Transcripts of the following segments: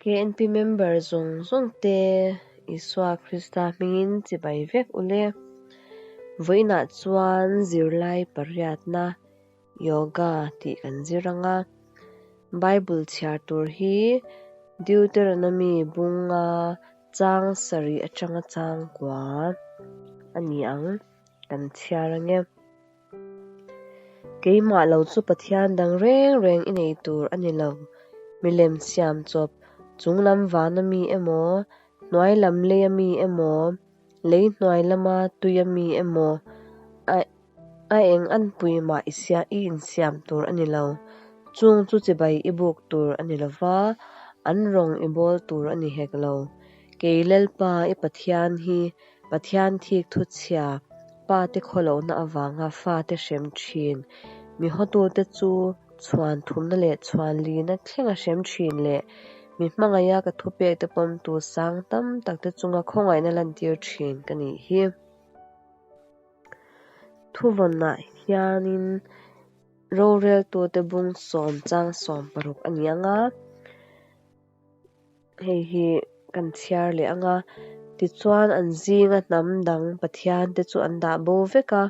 KNP member zawng zawng te Isua Krista hmingin chibai vek ule. Vawiinah chuan zirlai pariatna Yoga tih kan zir anga Bible chhiar tur hi Deuteronomy bunga chang sarih atanga chang kua a ni ang kan chhiar ange. Keimah lo chu Pathian dang reng reng i nei tur a ni lo. Milem siam chawp, chung lam vana mi emaw, hnuai lam leia mi emaw, lei hnuai lama tuia mi emaw, a a eng anpui mah i sia i insiam tur a ni lo. Chung chu chibai i buk tur a ni lo va, an rawng i bawl tur a ni hek lo. Kei Lalpa i Pathian hi Pathian thik thu chhia, pa te khawlohna avanga fa te hrem thin, mi hawtute chu chhuan thumna leh chhuan lina thlenga hrem thin leh mi hmangaiha ka thupek te pawmtu sang tam tak te chunga khawngaihna lantir thin ka nih hi. Thuvawnah hianin roreltute bung sawm chang 16 a ni ang a. Hei hi kan chhiar leh ang a, tichuan an zinga hnam dang Pathian te chu an dah bo vek a,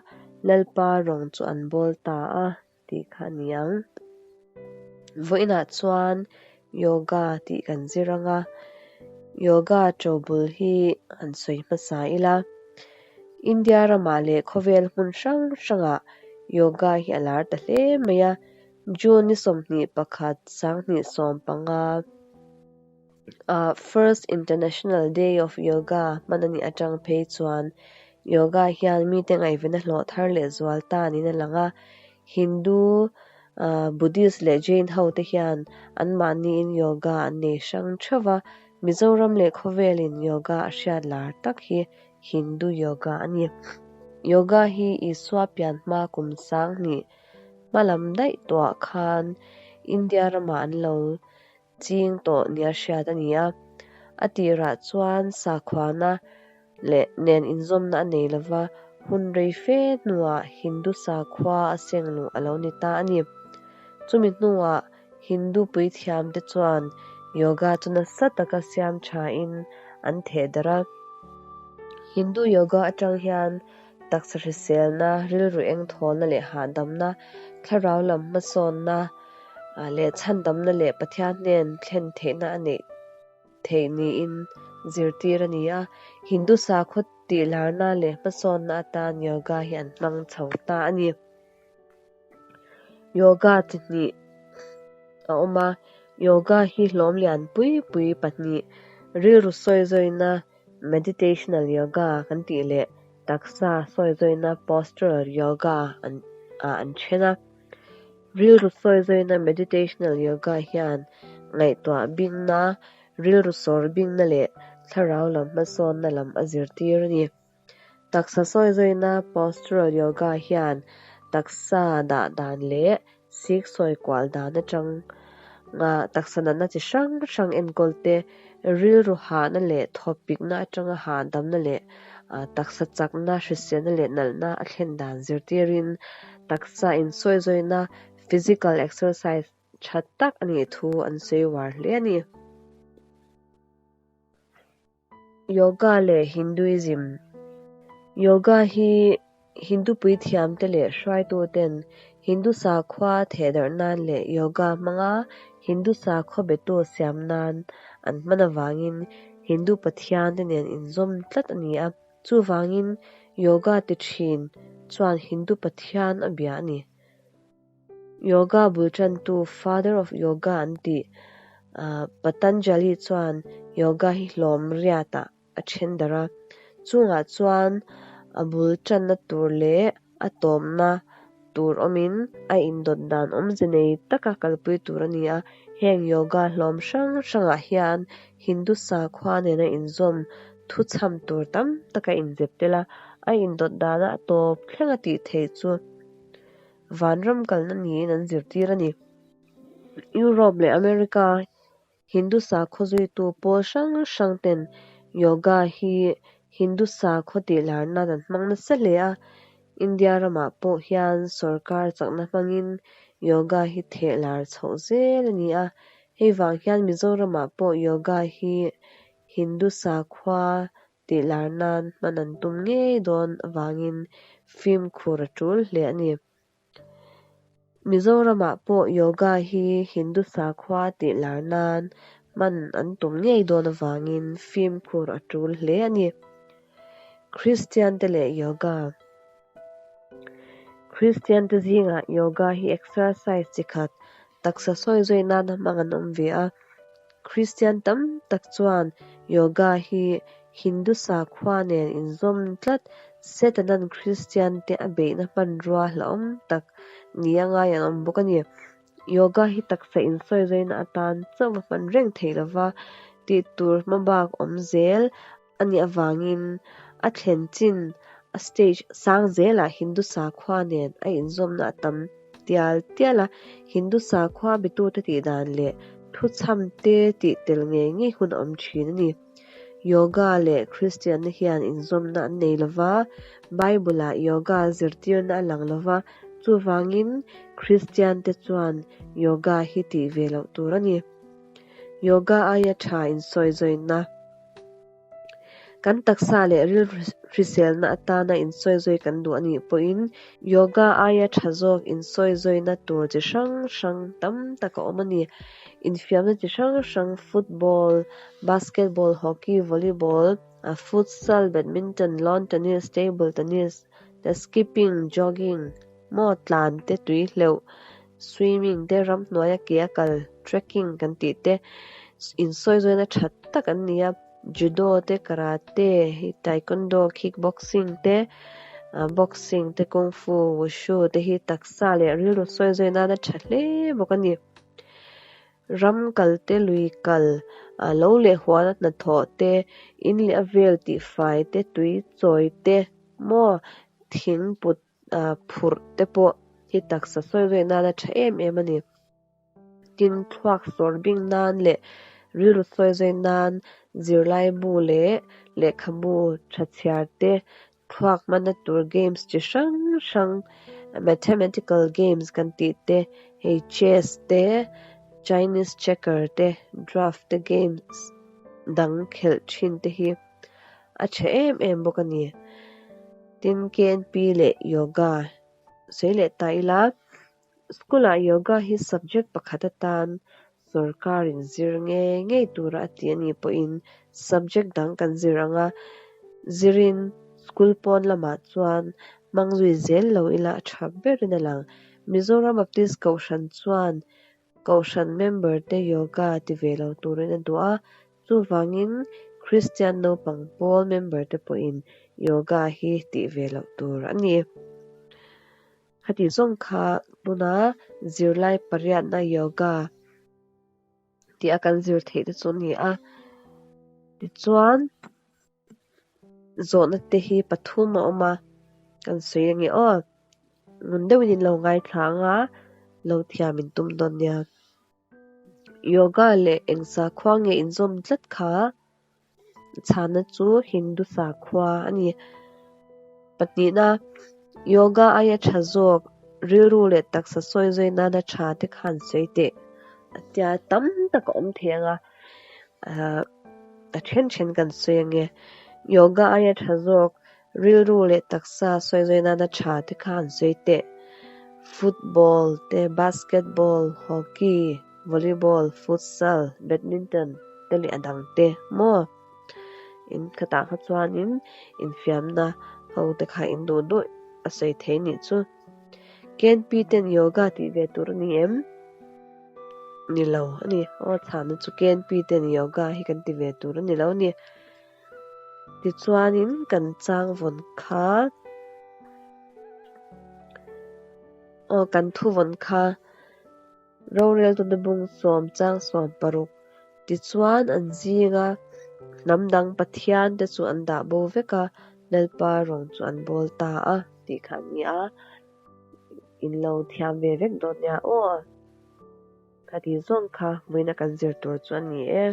Lalpa rawng chu an bawl ta a tih kha a ni ang. Vawiinah chuan Yoga tih kan zir ang a, Yoga ṭobul hi han sawi hmasa ila. India ramah leh khawvel hmun hrang hrangah Yoga hi a lar ta hle mai a, June ni 21, 2015 ah First International Day of Yoga hman a nih atang phei chuan Yoga hian mite ngaihven a hlawh thar leh zual ta niin a lang a. Hindu, Buddhist leh Jain ho te hian anmahniin Yoga an nei hrang theuh va, Mizoram leh khawvelin Yoga a hriat lar tak hi Hindu Yoga a ni. Yoga hi Isua pian hma kum 2000 Hmalam daih tawhah khan India ramah an lo ching tawh nia hriat a ni a. A tirah chuan sakhuana leh nen inzawmna a nei lova, hun rei fe hnuah Hindu sakhua a seng luh a lo ni ta a ni. Chumi hnuah Hindu puithiamte chuan yoga chu nasa taka siam thain an theh darh a. Hindu yoga atang hian Taksa hriselna, rilru engthawlna leh hahdamna, thlarau lam hmasawnna leh chhandamna leh Pathian hnen thlen theihna a neih theih niin zirtir a ni a. Hindu sakhaw tihlarna leh hmasawnna atan yoga hi an hmang chho ta a ni. Yoga chi hnih a awm a, yoga hi hlawm lian pui pui pahnih, rilru sawizawiina Meditational Yoga kan tih leh taksa sawizawiina Postural Yoga an ah an then a. Rilru sawizawiina Meditational Yoga hian ngaihtuah bingna, rilru sawr bingna leh thlarau lam hmasawnna lam a zirtir a ni. Taksa sawizawiina Postural Yoga hian taksa dah dan leh sik sawi kual dan atang taksa natna chi hrang hrang enkawl te, rilru hahna leh thawpikna atanga hahdamna leh taksa chakna, hriselna leh nalhna a thlen dan zirtirin taksa insawizawiina physical exercise tha tak a nih thu an sawi uar hle a ni. Yoga leh Hinduism Yoga hi Hindu puithiamte leh hruaituten Hindu sakhua thehdarh nan leh yoga hmanga Hindu sakhaw betu siam nan an hman avangin Hindu pathiante nen inzawm tlat a ni a. Chuvangin yoga ti thin chuan Hindu pathian a bia a ni. Yoga bul tantu Father of Yoga an tih Patanjali chuan yoga hi hlawm riatah a then darh a. Chungah chuan a bul tanna tur leh a tawmna tur awmin a indawt dan awmze nei taka kalpui tur a ni a. Heng yoga hlawm hrang hrangah hian Hindu sakhua nena inzawm thuchham tur tam taka inzep tel a, a indawt dana a tawp thlenga tih theih chu Vanram kalna niin an zirtir a ni. Europe leh America Hindu sakhaw zuitu pawl hrang hrang ten yoga hi Hindu sakhaw tihlar nan an hmang nasa hle a. India ramah pawh hian sorkar chakna hmangin yoga hi thehlar chhoh zel a ni a. Hei vang hian Mizoramah pawh yoga hi Hindu sakhua tih lar nan hman an tum ngei dawn avangin fimkhur a tul hle a ni. Mizoramah pawh yoga hi Hindu sakhua tih lar nan hman an tum ngei dawn avangin fimkhur a tul hle a ni. Kristian te leh yoga. Kristian te zingah yoga hi exercise chi khat, taksa sawi zawi nana hmang an awm ve a. Kristian tam tak chuan yoga hi Hindu sakhua nen inzawm tlat Setanan Kristian te a beihna hmanrua hlauhawm tak nia ngai an awm bawk a ni. Yoga hi taksa insawizaina atan chauh va hman reng theih lova, tih tur hmabak awm zel a nih avangin a thlen chin a stage sang zelah Hindu sakhua nen a inzawmna a tam tial tial a, Hindu sakhua bitute tih dan leh thuchham te tih tel ngei ngei hun a awm thin a ni. Yoga leh Kristianna hian inzawmna an nei lova, Bible-ah yoga zirtirna a lang lova, chuvangin Kristiante chuan yoga hi tih ve loh tur a ni. Yoga aia tha insawizawiina. Kan taksa leh rilru hriselna atana insawizawi kan duh a nih pawhin yoga aia tha zawk insawizawina tur chi hrang hrang tam tak a awm a ni. Infiamna chi hrang hrang football, basketball, hockey, volleyball, futsal, badminton, lawn tennis, table tennis, skipping, jogging, maw tlan te, tui hleuh, swimming te, ramhnuaia ke a kal, trekking kan tih te insawizawiina tha tak an ni a. Judo te, karate, taekwondo, kickboxing te, boxing te, kung fu, wushu te hi taksa leh rilru sawizawi nana tha hle bawk a ni. Ram kal te, lui kal, lo leh huana hnathawh te, in leh a vel tihfai te, tui chawi te, maw thing put phurh te pawh hi taksa sawizawi nana tha em em a ni. Tin, thluak sawr bing nan leh rilru sawizawi nan zirlaibu leh lehkhabu tha chhiar te, thluak hmanna tur games chi hrang hrang, mathematical games kan tih te, hei chess te, Chinese checker te, draft te games dang khelh thin te hi a tha em em bawk a ni. Tin, KNP leh yoga sawi leh ta ila. School-ah yoga hi subject pakhat atan sorkarin zir ngei ngei tura a ti a nih pawhin subject dang kan zir ang a, zirin school pawn lamah chuan hmang zui zel lo ila a tha berin a lang. Mizoram Baptist Kohhran chuan Kohhran member te yoga ti ve lo turin a duh a, chuvangin Kristian naupang pawl member te pawhin yoga hi tih ve loh tur a ni. Khati zawng kha tuna zirlai pariatna yoga tih a kan zir theih te chu a ni a. Tichuan zawhna te hi pathum a awm a, kan sawi ange aw. Ngun deuhin in lo ngaithla ang a, lo thiam in tum dawn nia. Yoga leh eng sakhua nge inzawm tlat kha Chhana chu Hindu sakhua a ni. Pahnihna, Yoga aia tha zawk, rilru leh taksa sawi zawi nana tha te khan sawi teh a tia tam tak a awm thei ang a, a then then kan sawi ange. Yoga aia tha zawk, rilru leh taksa sawi zawi nana tha te khan sawi teh. Football te, basketball, hockey, Volleyball, futsal, badminton te leh a dang te maw? In khatah kha chuanin infiamna ho te kha in duh duh a sawi thei nih chu. KNP ten yoga tih ve tur a ni em? Ni lo a ni. Aw chhana chu KNP ten yoga hi kan ti ve tur a ni lo a ni. Tichuanin kan chang vawn kha aw kan thu vawn kha. Roreltute bung sawm chang 16 Tichuan an zinga hnam dang pathian te chu an dah bo vek a, Lalpa rawng chu an bawl ta a tih kha a ni a, in lo thiam ve vek dawn nia aw. Khati zawng kha vawiina kan zir tur chu a ni e.